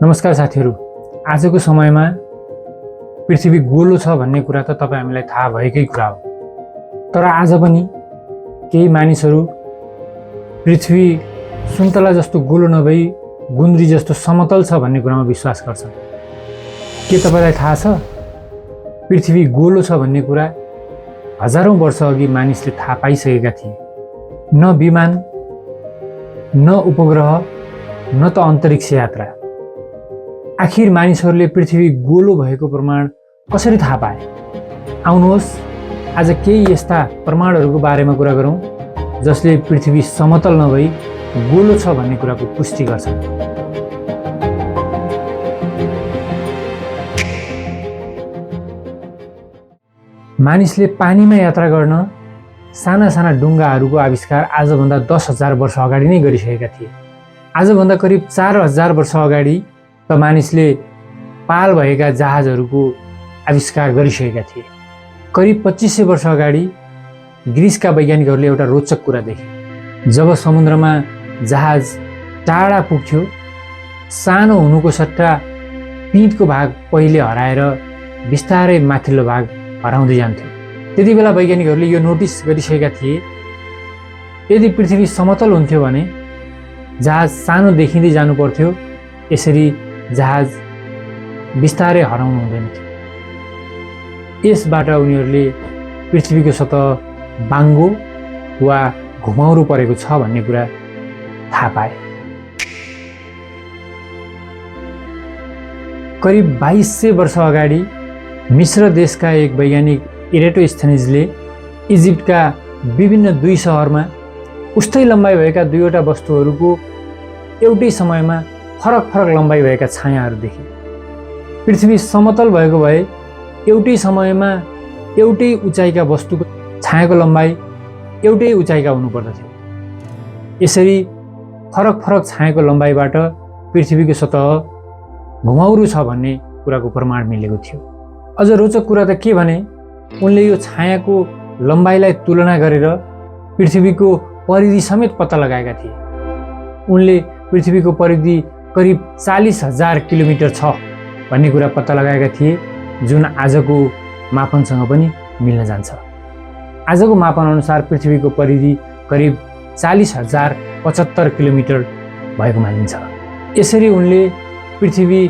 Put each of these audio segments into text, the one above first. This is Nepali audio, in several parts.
नमस्कार साथीहरू, आजको समयमा पृथ्वी गोलो छ भन्ने कुरा त तपाईँ हामीलाई थाहा भएकै कुरा हो। तर आज पनि केही मानिसहरू पृथ्वी सुन्तला जस्तो गोलो नभई गुन्द्री जस्तो समतल छ भन्ने कुरामा विश्वास गर्छन्। के तपाईलाई थाहा छ पृथ्वी गोलो छ भन्ने कुरा हजारौं वर्ष अघि मानिसले थाहा पाइसकेका थिए। न विमान, न उपग्रह, न त अन्तरिक्ष यात्रा। आखिर मानिसहरूले पृथ्वी गोलो भएको प्रमाण कसरी थाहा पाए? आउनुहोस् आज केही यस्ता प्रमाणहरूको बारेमा कुरा गरौँ जसले पृथ्वी समतल नभई गोलो छ भन्ने कुराको पुष्टि गर्छ। मानिसले पानीमा यात्रा गर्न साना साना डुङ्गाहरूको आविष्कार आजभन्दा 10,000 वर्ष अगाडि नै गरिसकेका थिए। आजभन्दा करिब 4,000 वर्ष अगाडि त मानिसले पाल भएका जहाजहरूको आविष्कार गरिसकेका थिए। करिब 2500 वर्ष अगाडि ग्रिसका वैज्ञानिकहरूले एउटा रोचक कुरा देखे। जब समुद्रमा जहाज टाढा पुग्थ्यो, सानो हुनुको सट्टा पिँधको भाग पहिले हराएर बिस्तारै माथिल्लो भाग हराउँदै जान्थ्यो। त्यति बेला वैज्ञानिकहरूले यो नोटिस गरिसकेका थिए, यदि पृथ्वी समतल हुन्थ्यो भने जहाज सानो देखिँदै जानु पर्थ्यो, यसरी जहाज बिस्तारै हराउनु हुँदैन थियो। यसबाट उनीहरूले पृथ्वीको सतह बाङ्गो वा घुमाउरो परेको छ भन्ने कुरा थाहा पाए। करिब 2200 वर्ष अगाडि मिस्र देशका एक वैज्ञानिक इरेटोस्थेनिजले इजिप्टका विभिन्न 2 सहरमा उस्तै लम्बाइ भएका 2वटा वस्तुहरूको एउटै समयमा फरक फरक लम्बाइ भएका छायाहरू देखे। पृथ्वी समतल भएको भए एउटै समयमा एउटै उचाइका वस्तुको छायाको लम्बाइ एउटै उचाइका हुनुपर्दथ्यो। यसरी फरक फरक छायाको लम्बाइबाट पृथ्वीको सतह घुमाउरो छ भन्ने कुराको प्रमाण मिलेको थियो। अझ रोचक कुरा त के भने, उनले यो छायाको लम्बाइलाई तुलना गरेर पृथ्वीको परिधि समेत पत्ता लगाएका थिए। उनले पृथ्वीको परिधि करिब 40,000 किलोमिटर छ भन्ने कुरा पत्ता लगाएका थिए, जुन आजको मापनसँग पनि मिल्न जान्छ। आजको मापन अनुसार पृथ्वीको परिधि करिब 40,075 किलोमिटर भएको मानिन्छ। यसरी उनले पृथ्वी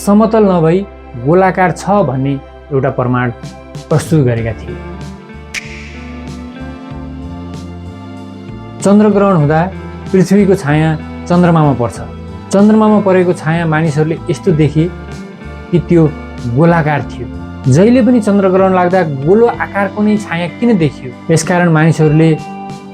समतल नभई गोलाकार छ भन्ने एउटा प्रमाण प्रस्तुत गरेका थिए। चन्द्रग्रहण हुँदा पृथ्वीको छाया चन्द्रमामा पर्छ। चन्द्रमामा परेको छाया मानिसहरूले यस्तो देखे कि त्यो गोलाकार थियो। जहिले पनि चन्द्रग्रहण लाग्दा गोलो आकारको नै छाया किन देखियो? यसकारण मानिसहरूले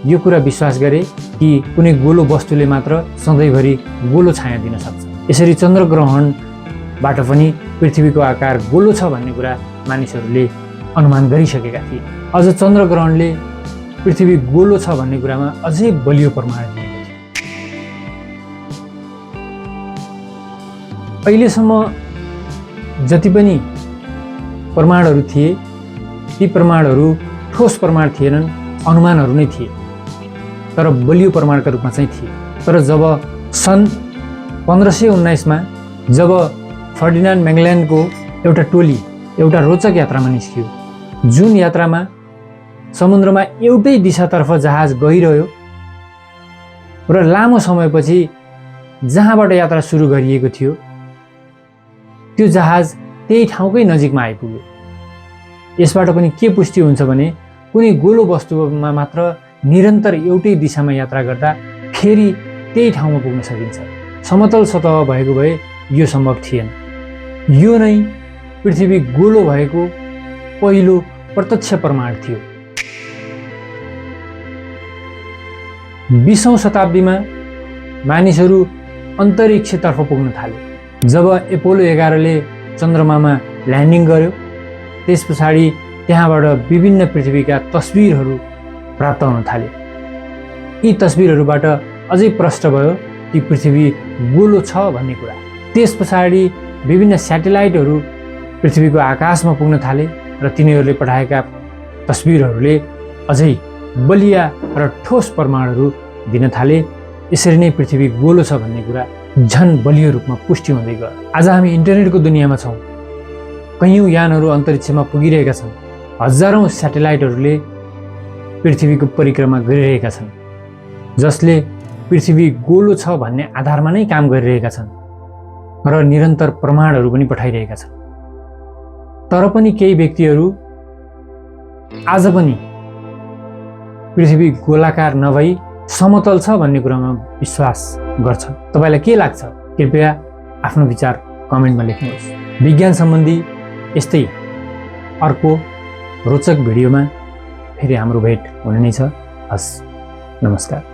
यो कुरा विश्वास गरे कि कुनै गोलो वस्तुले मात्र सधैँभरि गोलो छाया दिन सक्छ। यसरी चन्द्रग्रहणबाट पनि पृथ्वीको आकार गोलो छ भन्ने कुरा मानिसहरूले अनुमान गरिसकेका थिए। अझ चन्द्रग्रहणले पृथ्वी गोलो छ भन्ने कुरामा अझै बलियो प्रमाण दिएको थियो। अहिलेसम्म जति पनि प्रमाणहरू थिए, ती प्रमाणहरू ठोस प्रमाण थिएनन्, अनुमानहरू नै थिए, तर बलियो प्रमाणका रूपमा चाहिँ थिए। तर जब सन् 1519 मा जब फर्डिनान्ड मैगेल्लानको एउटा टोली एउटा रोचक यात्रामा निस्कियो, जुन यात्रामा समुद्रमा एउटै दिशातर्फ जहाज गइरह्यो र लामो समयपछि जहाँबाट यात्रा सुरु गरिएको थियो त्यो जहाज त्यही ठाउँकै नजिकमा आइपुग्यो। यसबाट पनि के पुष्टि हुन्छ भने कुनै गोलो वस्तुमा मात्र निरन्तर एउटै दिशामा यात्रा गर्दा फेरि त्यही ठाउँमा पुग्न सकिन्छ। समतल सतह भएको भए यो सम्भव थिएन। यो नै पृथ्वी गोलो भएको पहिलो प्रत्यक्ष प्रमाण थियो। 20औं शताब्दीमा मानिसहरू अन्तरिक्षतर्फ पुग्न थाले। जब एपोलो 11ले चन्द्रमामा ल्यान्डिङ गर्यो, त्यस पछाडि त्यहाँबाट विभिन्न पृथ्वीका तस्बिरहरू प्राप्त हुन थाले। यी तस्बिरहरूबाट अझै प्रष्ट भयो कि पृथ्वी गोलो छ भन्ने कुरा। त्यस पछाडि विभिन्न स्याटेलाइटहरू पृथ्वीको आकाशमा पुग्न थाले र तिनीहरूले पठाएका तस्बिरहरूले अझै बलिया र ठोस प्रमाणहरू दिन थाले। यसरी नै पृथ्वी गोलो छ भन्ने कुरा झन् बलियो रूपमा पुष्टि हुँदै गयो। आज हामी इन्टरनेटको दुनियाँमा छौँ। कैयौँ यानहरू अन्तरिक्षमा पुगिरहेका छन्। हजारौँ स्याटेलाइटहरूले पृथ्वीको परिक्रमा गरिरहेका छन्, जसले पृथ्वी गोलो छ भन्ने आधारमा नै काम गरिरहेका छन् र निरन्तर प्रमाणहरू पनि पठाइरहेका छन्। तर पनि केही व्यक्तिहरू आज पनि पृथ्वी गोलाकार नभई समतल छ भन्ने कुरामा विश्वास गर्छन्। तपाईँलाई के लाग्छ? कृपया आफ्नो विचार कमेन्टमा लेख्नुहोस्। विज्ञान सम्बन्धी यस्तै अर्को रोचक भिडियोमा फेरि हाम्रो भेट हुने नै छ। हस्, नमस्कार।